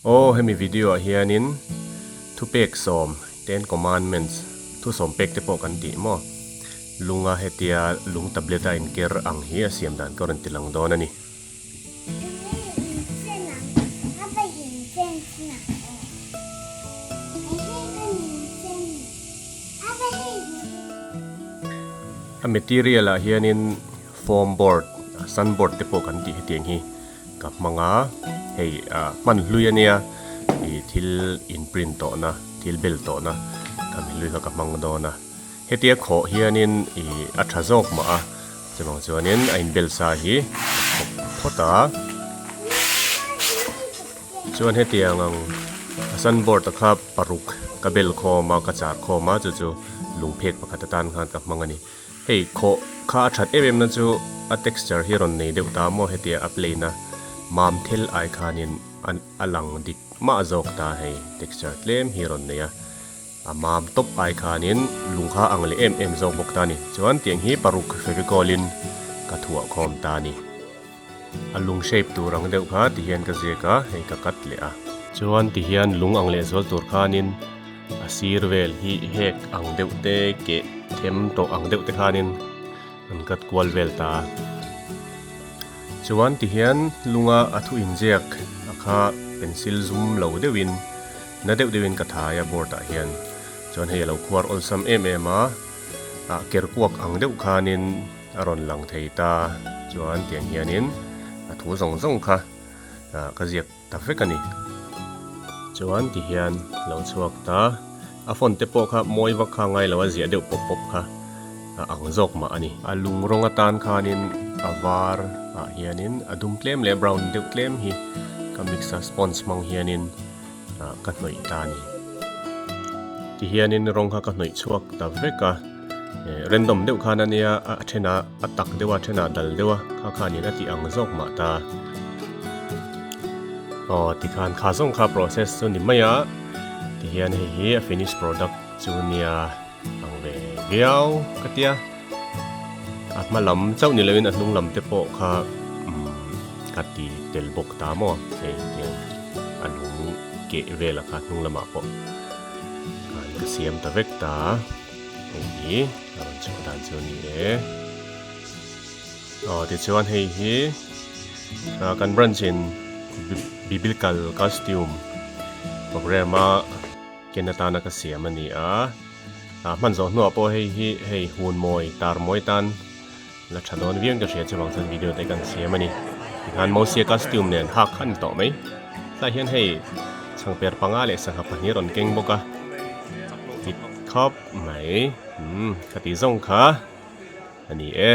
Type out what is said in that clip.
Aw hemi video ah hianin thupek sawm, Ten Commandments, thu sawm pek te pawh kan tih maw? Lunga hetia lung tablet a inker ang hi a siam dan ka rawn ti lang dawn a ni. A material ah hianin foam board, sun board te pawh kan tih hetiang hi. Ka hmang a, hei ah hman hlui a nia ih thil in print tawhna thil bel tawhna ka mi hlui kha ka hmang dawn a, hetia khawh hianin ih a tha zawk mah a chuvang chuanin a in bel sa hi a khawp phawt a, chuan hetiang ang a sunboard a kha paruk ka bel khawm a ka char khawm a chu chu lungphek pakhat atan khan ka hmang a ni. Hei khawh kha a that em em na chu a texture hi rawn nei deuh ta maw hetia a plain a mam thil ai khanin a a lang dik mah zawk ta hei texture tlem hi rawn nei a a mam tawp ai khanin lung kha ang leh em em zawk bawk ta a ni chuan tiang hi paruk fevicol in ka thuah khawm ta a ni a lung shape tur ang deuh kha ti hian ka ziak a hei ka cut leh a. Chuan ti hian lung ang leh zual tur khanin a sir vel hi hek ang deuh te keh them tawh ang deuh te khanin an cut kual vel ta a. Chuan ti hian lunga a thu inziak a kha pencil zum lo deuhin na deuh deuhin ka thai a board ah hian chuan hei a lo khuar awlsam em em a ah kerkuak ang deuh khanin a rawn lang thei ta chuan tiang hianin a thu zawng zawng kha ah ka ziak ta vek a ni. Chuan ti hian lo chhuak ta a phone te pawh kha mawi vak kha ngai lo a ziah deuh pawp pawp kha a ang zawk mah a ni. A lung rawng atan khanin a var ah hianin a dum tlem leh brown deuh tlem hi ka mix a sponge hmang hianin ah ka hnawih ta a ni. Ti hianin rawng kha ka hnawih chhuak ta vek a eh random deuh khan a nia a thenah a tak deuh a a thenah dal deuh a kha khanin a tih ang zawk mah ta. Aw tikhan kha zawng kha process chu ni mai a tihian hei hi a finish product chu nia ang ve viau ka tia a hma lam chauh ni loin a hnung lam te pawh kha umm ka ti tel bawk ta maw hei tiang a lung keh vel a kha hnung lamah pawh khan ka siam ta vek ta hei hi a rawn chhuah dan chu a ni e. Aw tichuan hei hi ah kan branch in biblical costume program a ken atana ka siam a ni a ah hman zawh hnuah pawh hei hi hei hun mawi tar mawi tan la tha dawn viau in ka hria chuvang chuan video te kan siam a ni tikhan Mosia costume nen hak kha a ni tawh mai tlaiah hian hei changper panga leh sangha pahnih a rawn keng bawk a fit khawp mai umm khati zawng kha a ni e.